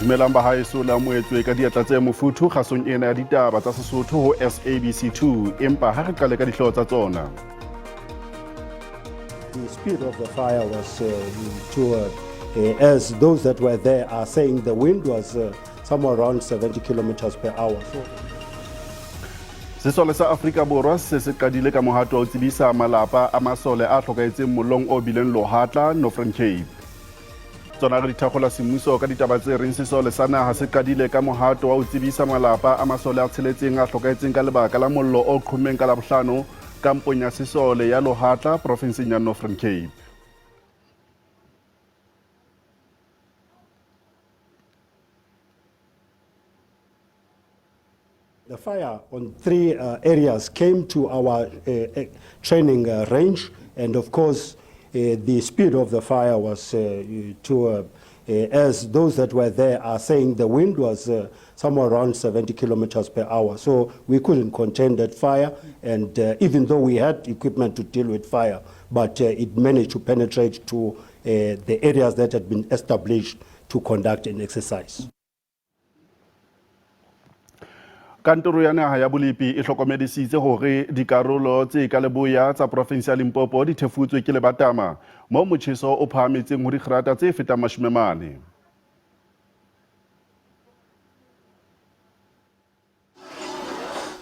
Dumelang bahaeso, le amohetswe ka diatla tse mofuthu kgasong ena ya ditaba tsa Sesotho ho SABC 2. Empa ha re qale ka dihlooho tsa tsona. The speed of the fire was to, as those that were there are saying, the wind was somewhere around 70 kilometers per hour. So Sesole sa Afrika Borwa se se qadile ka mohato wa ho tsebisa malapa a masole a hlokahetseng mollong o bileng Lohatla, Northern Cape. Tsona re di thakgola semmuso ka ditaba tse reng sesole sa naha se qadile ka mohato wa ho tsebisa malapa a masole a tsheletseng a hlokahetseng ka lebaka la mollo o qhommeng ka Labohlano kampong ya sesole ya Lohatla, profinseng ya Northern Cape. The fire on three areas came to our training range, and of course, the speed of the fire was to, as those that were there are saying, the wind was somewhere around 70 kilometers per hour. So we couldn't contain that fire, and even though we had equipment to deal with fire, but it managed to penetrate to the areas that had been established to conduct an exercise. Kantoro ya naha ya bolepi e hlokomedisitse hore dikarolo tse ka leboya tsa profinsi ya Limpopo di thefutswe ke lebatama moo motjheso o phahametseng ho dikgerata tse fetang 40.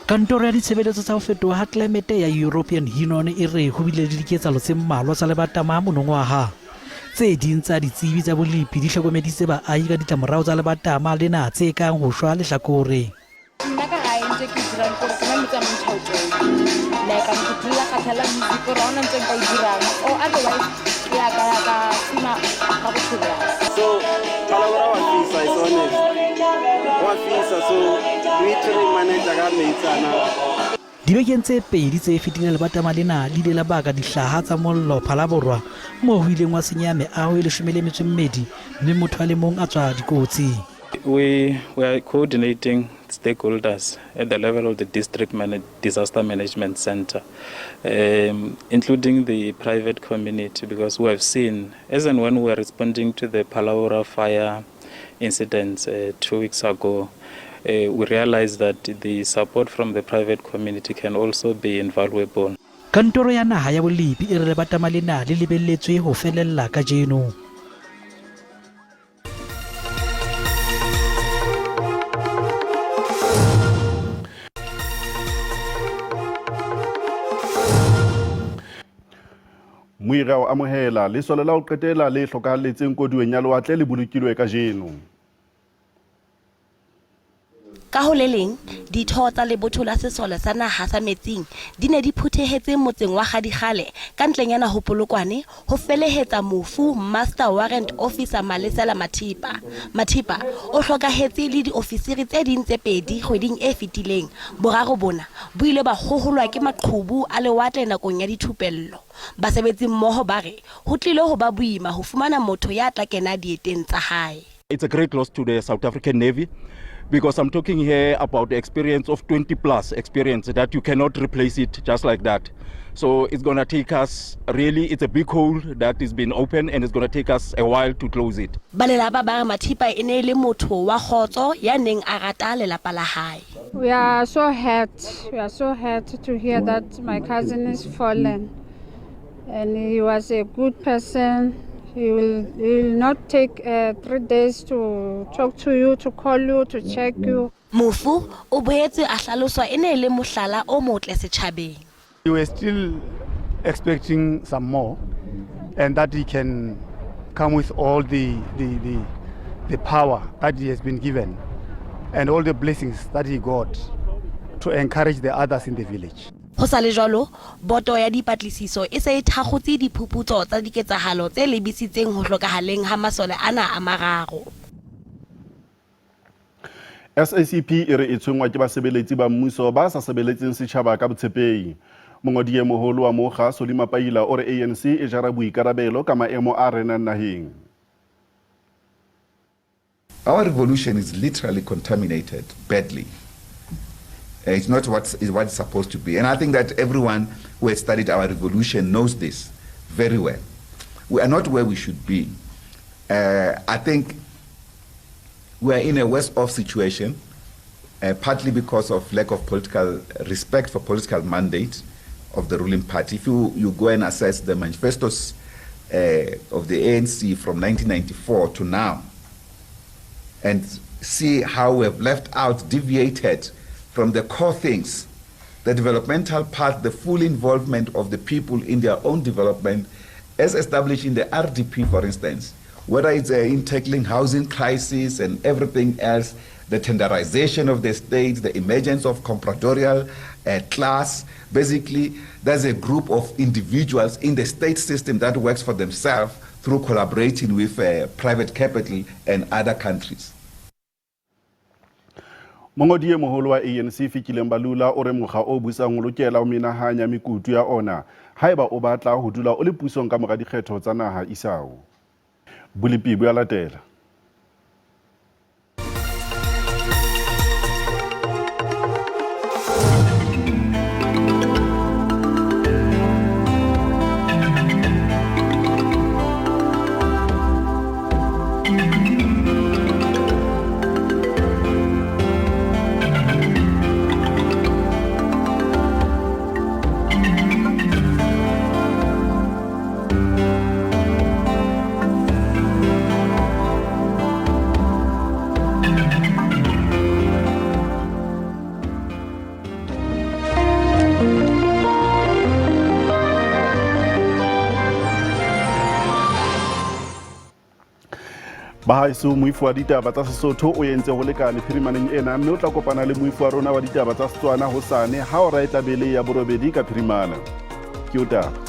Kantoro ya ditshebeletso tsa ho fetoha ha tlelaemete ya European Union e re ho bile le diketsahalo tse mmalwa tsa lebatama monongwaha. Tse ding tsa ditsebi tsa bolepi di hlokomedisitse baahi ka ditlamorao tsa lebatama lena tse kang ho shwa lehlakore. Nna ka gae ntse ke dirang kore ke nwa metsi a mantšha o like I'm ke dula kgatlhela music gore ga ona ntse nka e dirang or otherwise ke ya ka ya ka sima ga bophelo ya. So Phalaborwa wa fisa, is honest. Wa fisa, so we try manage ka metsi ana. Dibekeng tse pedi tse fetileng, lebatama lena le ile la baka dihlaha tsa mollo Phalaborwa moo ho ileng wa senyeha meaho e 12 mme motho a le mong a tswa dikotsi. We are coordinating stakeholders at the level of the District Disaster Management Center, including the private community, because we have seen, as and when we were responding to the Phalaborwa fire incidents 2 weeks ago, we realized that the support from the private community can also be invaluable. Kantoro ya naha ya bolepi e re lebatama lena le lebelletswe ho felella kajeno. Moira o amohela lesole la ho qetela le hlokahalletseng koduweng ya lewatle le bolokilwe kajeno. Ka ho le leng, ditho tsa lebotho la sesole sa naha sa metsing di ne di phuthehetse motseng wa Gadikgale ka ntlenyana ho Polokwane ho felehetsa mofu Master Warrant Officer Malesela Mathipa. Mathipa o hlokahetse le diofisiri tse ding tse pedi kgweding e fetileng. Boraro bona bo ile ba hoholwa ke maqhubu a lewatle nakong ya dithupello. Basebetsi mmoho ba re ho tlile ho ba boima ho fumana motho ya tla kena dieteng tsa hae. It's a great loss to the South African Navy because I'm talking here about the experience of 20 plus experience that you cannot replace it just like that. So it's going to take us, really, it's a big hole that has been open and it's going to take us a while to close it. Ba lelapa ba re Mathipa e ne e le motho wa kgotso ya neng a rata lelapa la hae. We are so hurt. We are so hurt to hear that my cousin is fallen. And he was a good person. He will not take 3 days to talk to you, to call you, to check you. Mofu o boetse a hlaloswa e ne e le mohlala o motle setjhabeng. We were still expecting some more and that he can come with all the power that he has been given and all the blessings that he got to encourage the others in the village. Ho sa le jwalo, boto ya dipatlisiso e se e thakgotse diphuputso tsa diketsahalo tse lebisitseng ho hlokahaleng ha masole ana a mararo. SACP e re e tshwenngwa ke basebeletsi ba mmuso ba sa sebeletseng setjhaba ka botshepehi. Mongodi e moholo wa mokga, Solly Mapaila, o re ANC e jara boikarabelo ka maemo a renang naheng. Our revolution is literally contaminated badly. It's not what it's supposed to be. And I think that everyone who has studied our revolution knows this very well. We are not where we should be. I think We are in a worse off situation, partly because of lack of political respect for political mandate of the ruling party. If you, you go and assess the manifestos of the ANC from 1994 to now, and see how we have left out, deviated from the core things, the developmental path, the full involvement of the people in their own development, as established in the RDP, for instance, whether it's in tackling housing crisis and everything else, the tenderization of the state, the emergence of compradorial class. Basically, there's a group of individuals in the state system that works for themselves through collaborating with private capital and other countries. Mongodi e moholo wa ANC Fikile Mbalula o re mokga o busang o lokela ho menahanya mekutu ya ona haeba o batla ho dula o le pusong ka mora dikgetho tsa naha isao. Bolepi bo ya latela. Bahaeso, moifo wa ditaba tsa Sesotho o entse ho lekane phirimaneng ena, mme o tla kopana le moifo wa rona wa ditaba tsa Setswana hosane ha hora e tla be le ya 8 ka phirimana. Ke o taba.